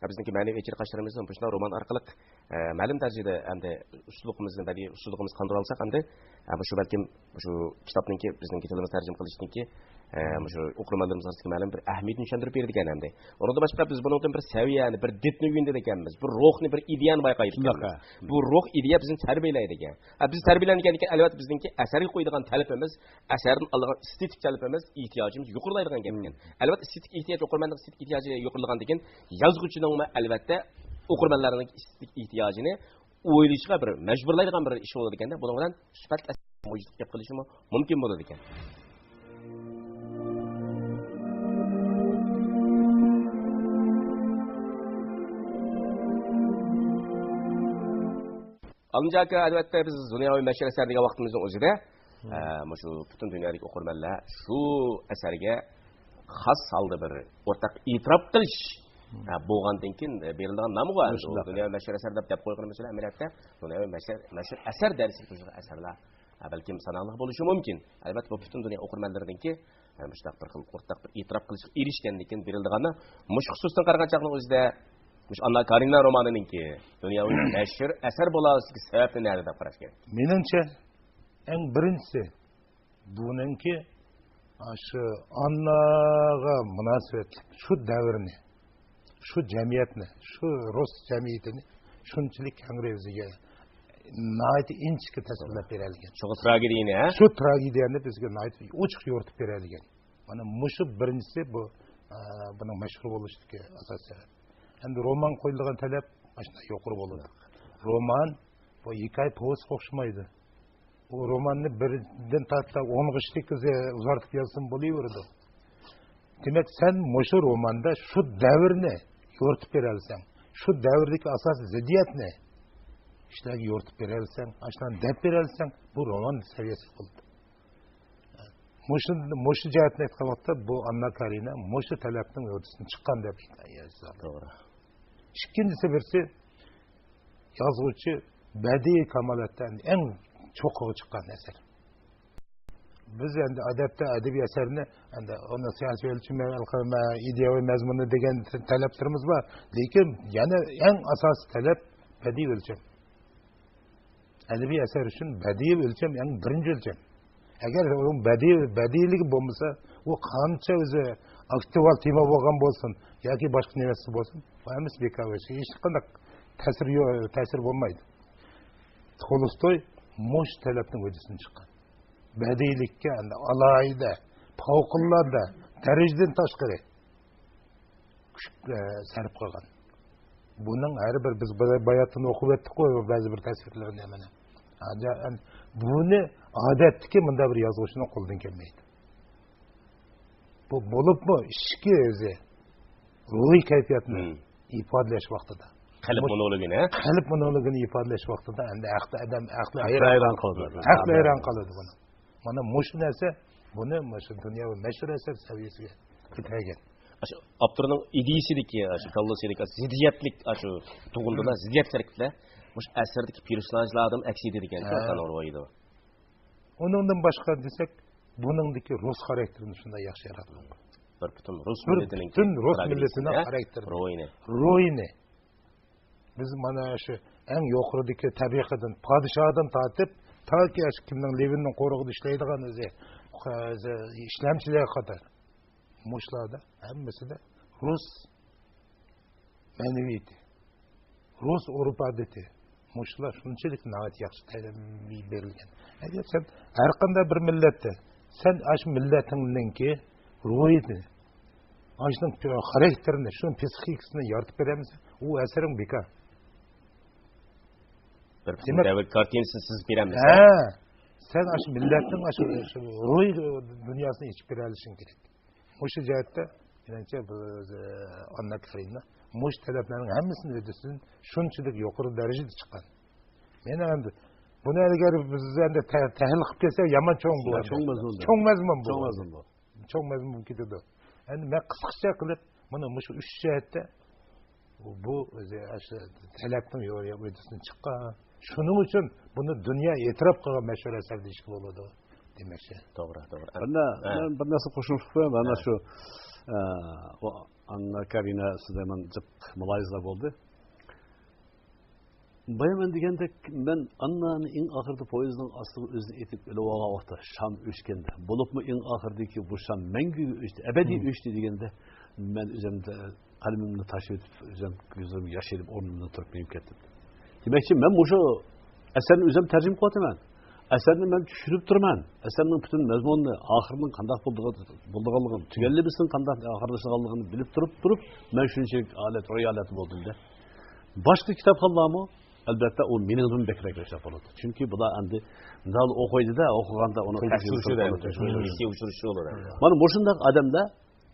بىزنىڭكى مەنىۋى چىرقاشلىرىمىزنى مۇشۇنداق رومان ئارقىلىق، ئە، مەلۇم دەرىجىدە ئەمدى ئۇستىلىقىمىزنى، بەدىئىي ئۇستىلىقىمىزنى قاندۇرالىساق ئەمدى، ئە، مۇشۇ بەلكىم مۇشۇ كىتابنىڭكى، بىزنىڭكى تىلىمىزغا تەرجىمە قىلىشنىڭكى، ئە، مۇشۇ ئوقۇرمەنلىرىمىز ئارىسىدىكى مەلۇم بىر ئەھمىيىتىنى چۈشەندۈرۈپ بېرىدىكەن ئەمدى. ئۇنىڭدىن باشقا بىز بۇنىڭدىن بىر سەۋىيەنى، بىر دىتنى ئۆگىنىدىكەنمىز، بىر روھنى، بىر ئىدىيەنى بايقايدىكەنمىز. شۇنداق، ھە. بۇ روھ، ئىدىيە بىزنى تەربىيەلەيدىكەن. ئە، بىز تەربىيەلەندىكەن، ئەلۋەتتە بىزنىڭكى ئەسەرگە قويىدىغان تەلىپىمىز، ئەسەردىن ئالىدىغان ئېستېتىك تەلىپىمىز، ئېھتىياجىمىز يۇقىرىلايدىغان گەپكەن. مم. ئەلۋەتتە ئېستېتىك ئېھتىياج، ئوقۇرمەننىڭ ئېستېتىك ئېھتىياجى يۇقىرىلىغاندىن كېيىن، يازغۇچىنىڭمۇ ئەلۋەتتە ئوقۇرمەنلەرنىڭ ئېستېتىك ئېھتىياجىنى ئويلىشىغا بىر مەجبۇرلايدىغان بىر ئىش بولىدىكەندە، بۇنىڭ بىلەن سۈپەتلىك ئەسەر مۇجىزلىق گەپ قىلىشىمۇ مۇمكىن بولىدىكەن. ئالىمجان ئاكا، ئەلۋەتتە بىز دۇنياۋى مەشھۇر ئەسەر دېگەن ۋاقتىمىزنىڭ ئۆزىدە، مم. ئە، مۇشۇ پۈتۈن دۇنيادىكى ئوقۇرمەنلەر شۇ ئەسەرگە خاس ھالدا بىر ئورتاق ئېتىراپ قىلىش، مم. ئە، بولغاندىن كېيىن، ئە، بېرىلىدىغان نامغا ئەمدى ئۇ شۇنداق. دۇنياۋى مەشھۇر ئەسەر دەپ، دەپ قويغىنى مەسىلەن، ئەمەلىيەتتە دۇنياۋى مەشھۇر، مەشھۇر ئەسەر دەرىجىسىگە تۇرىدىغان ئەسەرلەر، ئە، بەلكىم ساناقلىق بولۇشى مۇمكىن. ئەلۋەتتە، بۇ پۈتۈن دۇنيا ئوقۇرمەنلىرىنىڭكى، ئە، مۇشۇنداق بىر خىل ئورتاق بىر ئېتىراپ قىلىشقا ئېرىشكەندىن كېيىن بېرىلىدىغان، مۇشۇ خۇسۇسىدىن قارىغان چاغنىڭ ئۆزىدە، مۇشۇ ئاننا كارېنىنا رومانىنىڭكى دۇنياۋى مەشھۇر ئەسەر بولالىشىدىكى سەۋەبنى نەدە دەپ قاراش كېرەك؟ مېنىڭچە، ئەڭ بىرىنچىسى، بۇنىڭكى، ئاشۇ ئانناغا مۇناسىۋەتلىك شۇ دەۋرنى، شۇ جەمئىيەتنى، شۇ رۇس جەمئىيىتىنى شۇنچىلىك كەڭرى ئۆزىگە ناھايىتى ئىنچىكە تەسۋىرلەپ بېرەلىگەن. شۇ تراگېدىيەنى، ھە؟ شۇ تراگېدىيەنى بىزگە ناھايىتى ئوچۇق يورۇتۇپ بېرەلىگەن. مانا مۇشۇ بىرىنچىسى بۇ، ئە، بۇنىڭ مەشھۇر بولۇشىدىكى ئاساسىي سەۋەب. ئەمدى رومانغا قويۇلىدىغان تەلەپ مانا شۇنداق يۇقىرى بولىدۇ. رومان بۇ ھېكايە پوۋېستقا ئوخشىمايدۇ. ئۇ روماننى بىردىن تارتىپ ئونغىچىلىك ئۇزارتىپ يازسىمۇ بولۇۋېرىدۇ. دېمەك، سەن مۇشۇ روماندا شۇ دەۋرنى يورۇتۇپ بېرەلىسەڭ، شۇ دەۋردىكى ئاساسىي زىددىيەتنى، كىشىلەرگە يورۇتۇپ بېرەلىسەڭ، ئاشۇلارنى دەپ بېرەلىسەڭ، بۇ رومان سەۋىيەسىگە قىلىدۇ. مۇشۇ، مۇشۇ جەھەتتىن ئېيتقان ۋاقىتتا، بۇ ئاننا كارىنا مۇشۇ تەلەپنىڭ ھۆددىسىدىن چىققان دەپ يازىدۇ. توغرا. ئىككىنچىسى، بىرسى، يازغۇچى بەدىئىي كامالەتتە ئەڭ چوققىغا چىققان ئەسەر. بىز ئەمدى ئادەتتە ئەدەبىي ئەسەرنى، ئەمدى ئۇنى سىياسىي ئۆلچىمى، ئىدىيەۋى مەزمۇنى دېگەن تەلەپلىرىمىز بار. لېكىن يەنە ئەڭ ئاساسىي تەلەپ بەدىئىي ئۆلچەم. ئەدەبىي ئەسەر ئۈچۈن بەدىئىي ئۆلچەم ئەڭ بىرىنچى ئۆلچەم. ئەگەر ئۇنىڭ بەدىئىي، بەدىئىيلىكى بولمىسا، ئۇ قانچە ئۆزى ئاكتۇئال تېما بولغان بولسۇن ياكى باشقا نېمىسى بولسۇن، بۇ ھەممىسى بىكار، ھېچقانداق تەسىر يو-، تەسىر بولمايدۇ. تولستوي مۇشۇ تەلەپنىڭ ھۆددىسىدىن چىققان. بەدىئىيلىككە ئەمدى ئالاھىدە، پەۋقۇلئاددە دەرىجىدىن تاشقىرى كۈچ، ئە، سەرپ قىلغان. بۇنىڭ ھەر بىر، بىز باياتتىن ئوقۇپ ئۆتتۇققۇ بەزى بىر تەسۋىرلىرىنى مانا. ئەمدى بۇنى ئادەتتىكى مۇنداق بىر يازغۇچىنىڭ قولىدىن كەلمەيدۇ. بۇ بولۇپمۇ ئىچكى ئۆزى روھىي كەيپىياتنى مم. ئىپادىلەش ۋاقتىدا. قەلب مۇش-، مونولوگىنى، ھە؟ قەلب مونولوگىنى ئىپادىلەش ۋاقتىدا ئەمدى ئەقلى ئادەم، ئەقلى ھەيران قالىدۇ. ئەقلى ھەيران قالىدۇ بۇنى. مانا مۇشۇ نەرسە بۇنى مۇشۇ دۇنيا ۋە مەشھۇر ئەسەر سەۋىيەسىگە كۆتەرگەن. ئاشۇ ئاپتورنىڭ ئىدىيىسىدىكى، ئاشۇ كاللىسىدىكى زىددىيەتلىك، ئاشۇ تۇغۇندىلا مم. زىددىيەتلىكلەر مۇشۇ ئەسەردىكى پېرسوناژلاردىن ئەكس ئېتىدىكەن، ھە. ئۇنىڭدىن باشقا دېسەك، بۇنىڭدىكى رۇس خاراكتېرىنى شۇنداق ياخشى ياراتقان. بىر پۈتۈن رۇس بىر مىللىتىنىڭ پۈتۈن رۇس تراگېدىيىسىنى، مىللىتىنىڭ ھە؟ خاراكتېرىنى. روھىنى. روھىنى. بىز مانا شۇ ئەڭ يۇقىرىدىكى تەبىقىدىن، پادىشاھدىن تارتىپ، تاكى شۇ كىمنىڭ لېۋىننىڭ قورۇقىدا ئىشلەيدىغان ئۆزى، ئۆزى ئىشلەمچىلەرگە قەدەر. مۇشۇلاردا ھەممىسىدە رۇس مەنىۋىيىتى، رۇس ئۆرپ-ئادىتى، مۇشۇلار شۇنچىلىك ناھايىتى ياخشى تەلىم بېرىلگەن. ئەگەر سەن ھەر قانداق بىر مىللەتتە، سەن ئاشۇ مىللىتىڭنىڭكى روھىيىتىنى، ئاشۇنىڭ خاراكتېرىنى، شۇنىڭ پسىخىكىسىنى يارىتىپ بېرەلمىسەڭ، ئۇ ئەسىرىڭ بىكار. بىر دېمەك، دەۋر كارتىنىسىنى سىزىپ بېرەلمىسە. ھە، سەن ئاشۇ مىللەتنىڭ ئاشۇ، ئاشۇ روھىي دۇنياسىنى ئېچىپ بېرەلىشىڭ كېرەك. مۇشۇ جەھەتتە، مېنىڭچە، بۇ، ئاننا كارېنىنا مۇشۇ تەلەپلەرنىڭ ھەممىسىنى ھۆددىسىدىن شۇنچىلىك يۇقىرى دەرىجىدە چىققان. مېنىڭ ئەمدى بۇنى ئەگەر بىز ئەمدى تە-، تەھلىل قىلىپ كەتسەك، يامان چوڭ بۇ. يا، ئەمدى. چوڭ مەزمۇن بۇ. چوڭ مەزمۇن بۇ. چوڭ مەزمۇن. چوڭ مەزمۇن بولۇپ كېتىدۇ. ئەمدى مەن قىسقىچە قىلىپ، مانا مۇشۇ ئۈچ جەھەتتە بۇ ئۆزى ئاشۇ تەلەپنىڭ يو-، يو-، ھۆددىسىدىن چىققان. شۇنىڭ ئۈچۈن بۇنى دۇنيا ئېتىراپ قىلغان مەشھۇر ئەسەر دېيىشكە بولىدۇ دېمەكچى. توغرا، توغرا. بىر نە-، ھە. مەن بىر نەرسە قوشۇمچە قىلىپ قوياي. مانا ھە. شۇ، ئە، ئۇ ئاننا كارېناسىدا مانا جىق مۇلاھىزىلەر بولدى. بايا مەن دېگەندەك، مەن ئاننانى ئەڭ ئاخىرىدا پويىزنىڭ ئاستىغا ئۆزىنى ئېتىپ ئۆلۈۋالغان ۋاقىتتا شام ئۆچكەندە، بولۇپمۇ ئەڭ ئاخىردىكى بۇ شام مەڭگۈگە ئۆچتى، ئەبەدىي مم. ئۆچتى دېگەندە، مەن ئۆزۈمدە قەلىمىمنى تاشلىۋېتىپ، ئۆزۈم كۆزلىرىمگە ياش ئېلىپ، ئورنۇمدىن تۇرۇپ مېڭىپ كەتتىم. دېمەكچى، مەن مۇشۇ ئەسەرنى ئۆزۈم تەرجىمە قىلىۋاتىمەن. ئەسەرنى مەن چۈشىنىپ تۇرىمەن. ئەسەرنىڭ پۈتۈن مەزمۇنىنى، ئاخىرىنىڭ قانداق بولىدىغان-، بولىدىغانلىقىنى، تۈگەنلىمىسىنىڭ قانداق ئاخىرلىشىدىغانلىقىنى بىلىپ تۇرۇپ، تۇرۇپ، مەن شۇنچىلىك ھالەت، روھىي ھالەتتە بولدۇم-دە. باشقا كىتابخانلارمۇ، ئەلۋەتتە، ئۇ مېنىڭدىن بەكرەك ئىشلەپ بولىدۇ. چۈنكى بۇلار ئەمدى مۇنداق ئوقۇيدۇ-دە، ئوقۇغاندا ئۇنى تەكشۈرۈشى، تەكشۈرۈپ، ھېسسىي ئۇچۇرۇشى بولىدۇ. مانا مۇشۇنداق ئادەملەر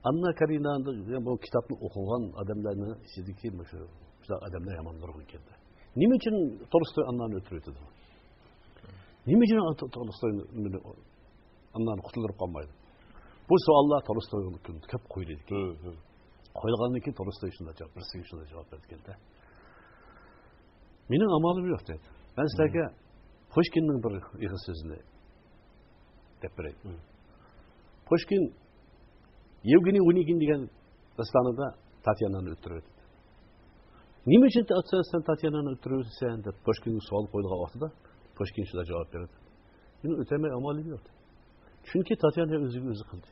ئاننا كارېنانىڭ بۇ كىتابنى ئوقۇغان ئادەملەرنىڭ ئىچىدىكى مۇشۇ، مۇشۇنداق ئادەملەر يامان نۇرغۇن ئىكەن-دە. نېمە ئۈچۈن تولستوي ئاننانى ئۆلتۈرۈۋېتىدۇ؟ نېمە ئۈچۈن تو-، تولستوي ئاننانى قۇتۇلدۇرۇپ قالمايدۇ؟ بۇ سوئاللار تولستويغا كۆپ قويۇلىدىكەن. ھە، ھە. قويۇلغاندىن كېيىن تولستوي شۇنداق جاۋاب، بىرسىگە شۇنداق جاۋاب بېرىدىكەن-دە. مېنىڭ ئامالىم يوق دەيدۇ. مەن سىلەرگە پۇشكىننىڭ بىر ئېغىز سۆزىنى دەپ بېرەي. مم. پۇشكىن يېۋگېنىي ئونېگىن دېگەن داستانىدا تاتيانانى ئۆلتۈرۈۋېتىدۇ. نېمە ئۈچۈن تا-، سەن تاتيانانى ئۆلتۈرۈۋېتىسەن دەپ پۇشكىنگە سوئال قويۇلغان ۋاقتىدا پۇشكىن شۇنداق جاۋاب بېرىدۇ. مېنىڭ ئۆتەلمەي ئامالىم يوق. چۈنكى تاتيانا ئۆزىگە ئۆزى قىلدى.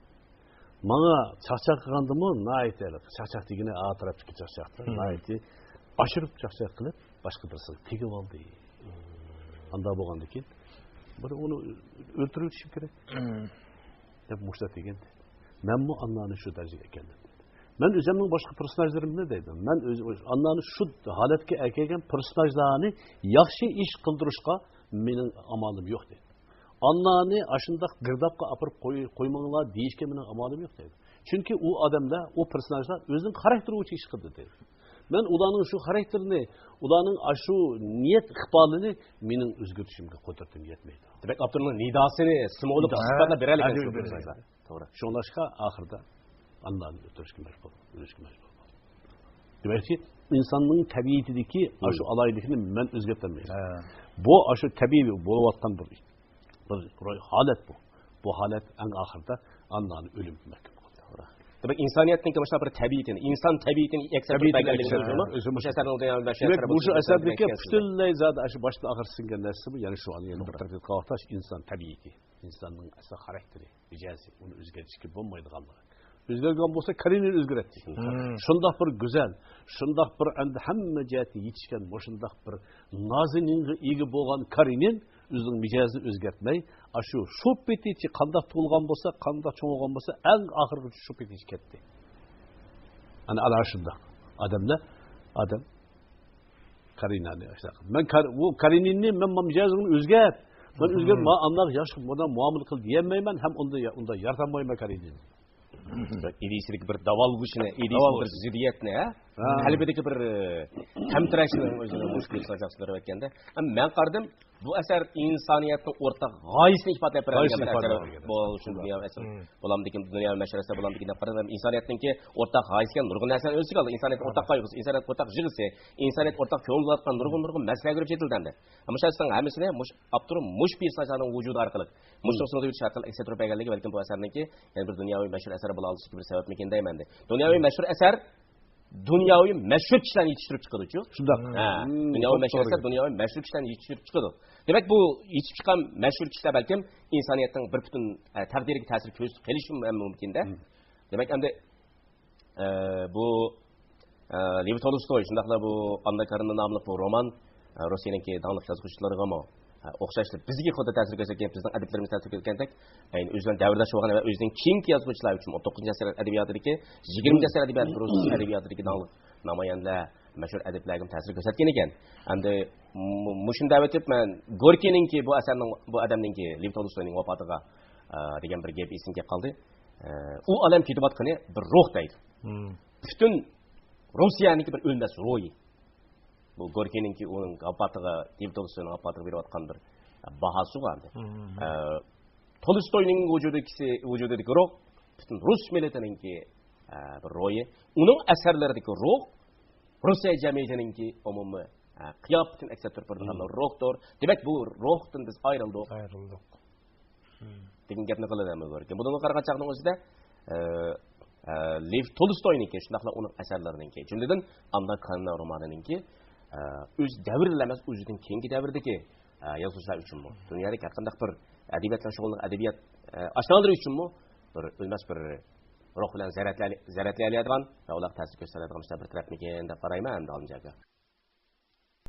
ماڭا چاقچاق قىلغاندىمۇ ناھايىتى، چاقچاق دېگىنى ئا تەرەپتىكى چاقچاقتۇر. مم. ناھايىتى ئاشۇرۇپ چاقچاق قىلىپ، باشقا بىرسىگە تېگىۋالدى. مم. ئانداق بولغاندىكىن، بۇنى ئۇنى ئۆلتۈرۈۋېتىشىم كېرەك. مم. دەپ مۇشۇنداق دېگەن. مەنمۇ ئاننانى شۇ دەرىجىگە ئەكەلدىم. مەن ئۆزۈمنىڭ باشقا پېرسوناژلىرىمنى دەيدۇ. مەن ئۆز-، ئاننانى شۇ ھالەتكە ئەكەلگەن پېرسوناژلارنى ياخشى ئىش قىلدۇرۇشقا مېنىڭ ئامالىم يوق دەيدۇ. ئاننانى ئاشۇنداق گىردابقا ئاپىرىپ قوي-، قويماڭلار دېيىشكە مېنىڭ ئامالىم يوق دەيدۇ. چۈنكى ئۇ ئادەملەر، ئۇ پېرسوناژلار ئۆزىنىڭ خاراكتېرى بويىچە ئىش قىلدى دەيدۇ. مەن ئۇلارنىڭ شۇ خاراكتېرىنى، ئۇلارنىڭ ئاشۇ نىيەت ئىقبالىنى مېنىڭ ئۆزگەرتىشىمگە قۇدرىتىم يەتمەيدۇ. دېمەك، ئاپتورنىڭ نىداسىنى سىمۋولىك نىدا. سۈپەتلەپ بېرەلىگەن ھە، شۇ بېرەلىگەن. توغرا. شۇڭلاشقا ئاخىرىدا ئاللانى ئۆتۈرۈشكە مەجبۇر، ئۆلۈشكە مەجبۇر بولدى. دېمەككى، ئىنساننىڭ تەبىئىتىدىكى مم. ئاشۇ ئالاھىدىلىكنى مەن ئۆزگەرتەلمەيمەن. ھە. بۇ ئاشۇ تەبىئىي بولۇۋاتقان بىر، بىر ھالەت بۇ. بۇ ھالەت ئەڭ ئاخىرىدا ئاللانى ئۆلۈمگە مەھكۇم قىلدى. توغرا. دېمەك، ئىنسانىيەتنىڭكى مۇشۇنداق بىر تەبىئىتىنى، ئىنسان تەبىئىتىنى ئەكس ئەتتۈرۈپ بەرگەنلىكىنى ئۆزىمۇ، ئۆزىمۇ مۇشۇ ئەسەرنىڭ دۇنياۋى بەشەر دېمەك، مۇشۇ ئەسەردىكى پۈتۈنلەي زادى ئاشۇ باشتا ئاخىر سىڭگەن نەرسىمۇ، يەنى شۇ ئانا يەنە بىر توغرا. تەتقىق قىلىۋاتاش ئىنسان تەبىئىتى، ئىنساننىڭ ئەسلى خاراكتېرى، مىجەزى، ئۇنى ئۆزگەرتىشكە بولمايدىغانلىقى. ئۆزگەرگەن بولسا، كارېنىننى ئۆزگەرەتتى. مم. شۇنداق بىر گۈزەل، شۇنداق بىر ئەمدى ھەممە جەھەتتىن يېتىشكەن، مۇشۇنداق بىر نازىنىنغا ئىگە بولغان كارېنىن ئۆزىنىڭ مىجەزىنى ئۆزگەرتمەي، ئاشۇ شۇ پېتىچە قانداق تۇغۇلغان بولسا، قانداق چوڭ بولغان بولسا، ئەڭ ئاخىرغىچە شۇ پېتىچە كەتتى. ئەنە، ئەنە شۇنداق ئادەملەر، ئادەم كارېنىننى ئاشۇنداق. مەن كار-، ئۇ كارېنىننى مەن مانا مىجەزىمنى ئۆزگەرت. مەن مم. ئۆزگەرت، ما-، ئانداق ياخشى، بۇنداق مۇئامىلە قىل دېيەلمەيمەن ھەم ئۇندا يا-، ئۇنداق يارىتالمايمەن كارېنىننى. ئىدىيىسىدىكى بىر داۋالغۇشنى، ئىدىيىسىدىكى بىر داۋالغۇش. زىددىيەتنى، ھە؟ ھە. قەلبىدىكى بىر، ئە، تەمتىرەشنى ئۆزىنىڭ مۇشۇ كۈنى سىناپ بېرىۋەتكەندە. ئەمما مەن قارىدىم، بۇ ئەسەر ئىنسانىيەتنىڭ ئورتاق غايىسىنى ئىپادىلەپ بېرىدىكەن غايىسىنى بىر ئەسەر. ئىپادىلەپ بېرىدىكەن. بۇ شۇ دۇنيا ئەسەر. مم. بۇلامدىكى دۇنيا مەشھۇر ئەسەر، بۇلامدىكى دەپ قارىدىم. ئىنسانىيەتنىڭكى ئورتاق غايىسى ئىكەن، نۇرغۇن نەرسىلەرنى ئۆز ئىچىگە ئالىدۇ. ئىنسانىيەتنىڭ ئورتاق قايغۇسى، ئىنسانىيەت ئورتاق يىغىسى، ئىنسانىيەت ئورتاق كۆڭۈل بۆلۈۋاتقان نۇرغۇن، نۇرغۇن مەسىلىلەرگە كىرىپ يېتىلدى ئەمدى. مۇشۇ ئەسەرنىڭ ھەممىسىنى مۇشۇ ئاپتور مۇشۇ پېرسوناژلارنىڭ ۋۇجۇدى ئارقىلىق، مۇشۇنىڭ سىڭدۈرۈۋېتىش ئارقىلىق ئەكس ئەتتۈرۈپ بەرگەنلىكى بەلكىم بۇ ئەسەرنىڭكى يەنە بىر دۇنياۋى مەشھۇر ئەسەر بولالىشىدىكى بىر سەۋەبمىكىن دەيمەن. دۇنياۋى مەشھۇر ئەسەر دۇنياۋى مەشھۇر كىشىلەرنى يېتىشتۈرۈپ چىقىدۇچۇ. شۇنداق. ھە، مم، دۇنياۋى توپ مەشھۇر توغرا. ئەسەر دۇنياۋى مەشھۇر كىشىلەرنى يېتىشتۈرۈپ چىقىدۇ. دېمەك، بۇ يېتىشىپ چىققان مەشھۇر كىشىلەر بەلكىم ئىنسانىيەتنىڭ بىر پۈتۈن، ئە، تەقدىرىگە تەسىر كۆرسىتىپ قېلىشى مۇمكىن-دە. مم. دېمەك، ئەمدى ئە، بۇ، ئە، لېۋ تولستوي، شۇنداقلا بۇ ئاننا كارېنىنا ناملىق بۇ رومان، ئە، روسىيەنىڭكى داڭلىق يازغۇچىلىرىغىمۇ، ئە، ئوخشاشلا بىزگە خۇددى تەسىر كۆرسەتكەن، بىزنىڭ ئەدىبلىرىمىز تەسىر كۆرسەتكەندەك، ئەينى ئۆزىنىڭ دەۋرداش بولغان ۋە ئۆزىنىڭ كېيىنكى يازغۇچىلار ئۈچۈن ئون توققۇزىنچى ئەسىر ئەدەبىياتىدىكى، يىگىرمىنچى ئەسىر ئەدەبىياتى، رۇس ئەدەبىياتىدىكى داڭلىق نامايەندىلەر، مەشھۇر ئەدىبلەرگىمۇ تەسىر كۆرسەتكەن ئىكەن. ئەمدى مۇ-، مۇشۇنى دەۋېتىپ، مەن گوركىينىڭكى بۇ ئەسەرنىڭ، بۇ ئادەمنىڭكى، لېۋ تولستوينىڭ ۋاپاتىغا، ئە، دېگەن بىر گەپ ئېسىمگە كەپ قالدى. ئە، ئۇ ئادەم كېتىۋاتقىنى بىر روھ دەيدۇ. مم. پۈتۈن روسىيەنىڭكى بىر ئۆلمەس روھى. بۇ گوركىينىڭكى ئۇنىڭ ئاپاتىغا، لېۋ تولستوينىڭ ئاپاتىغا بېرىۋاتقان بىر باھاسىغۇ ئەمدى. مم. ئە، تولستوينىڭ ۋۇجۇدىدىكىسى، ۋۇجۇدىدىكى روھ پۈتۈن رۇس مىللىتىنىڭكى، ئە، بىر روھى. ئۇنىڭ ئەسەرلىرىدىكى روھ روسىيە جەمئىيىتىنىڭكى ئومۇمىي، ئە، قىياپىتىنى ئەكس ئەتتۈرۈپ بېرىدىغان مم. روھتۇر. دېمەك، بۇ روھتىن بىز ئايرىلدۇق. ئايرىلدۇق. دېگەن گەپنى قىلىدۇ ھەممە بىر. بۇنىڭغا قارىغان چاغنىڭ ئۆزىدە، ئە، ئە، لېۋ تولستوينىڭكى، شۇنداقلا ئۇنىڭ ئەسەرلىرىنىڭكى، جۈملىدىن ئاننا كارېنىنا رومانىنىڭكى، ئە، ئۆز دەۋرىدىلا ئەمەس، ئۆزىدىن كېيىنكى دەۋردىكى، ئە، يازغۇچىلار ئۈچۈنمۇ، دۇنيادىكى ھەر قانداق بىر ئەدەبىيات بىلەن شۇغۇللىنىدىغان ئەدەبىيات، ئە، ئاشنالىرى ئۈچۈنمۇ بىر ئۆلمەس بىر روھ بىلەن زەرەتلە-، زەرەتلىيەلەيدىغان ۋە ئۇلارغا تەسىر كۆرسىتەلەيدىغان مۇشۇنداق بىر تەرەپمىكىن دەپ قارايمەن ئەمدى ئالىمجان ئاكا.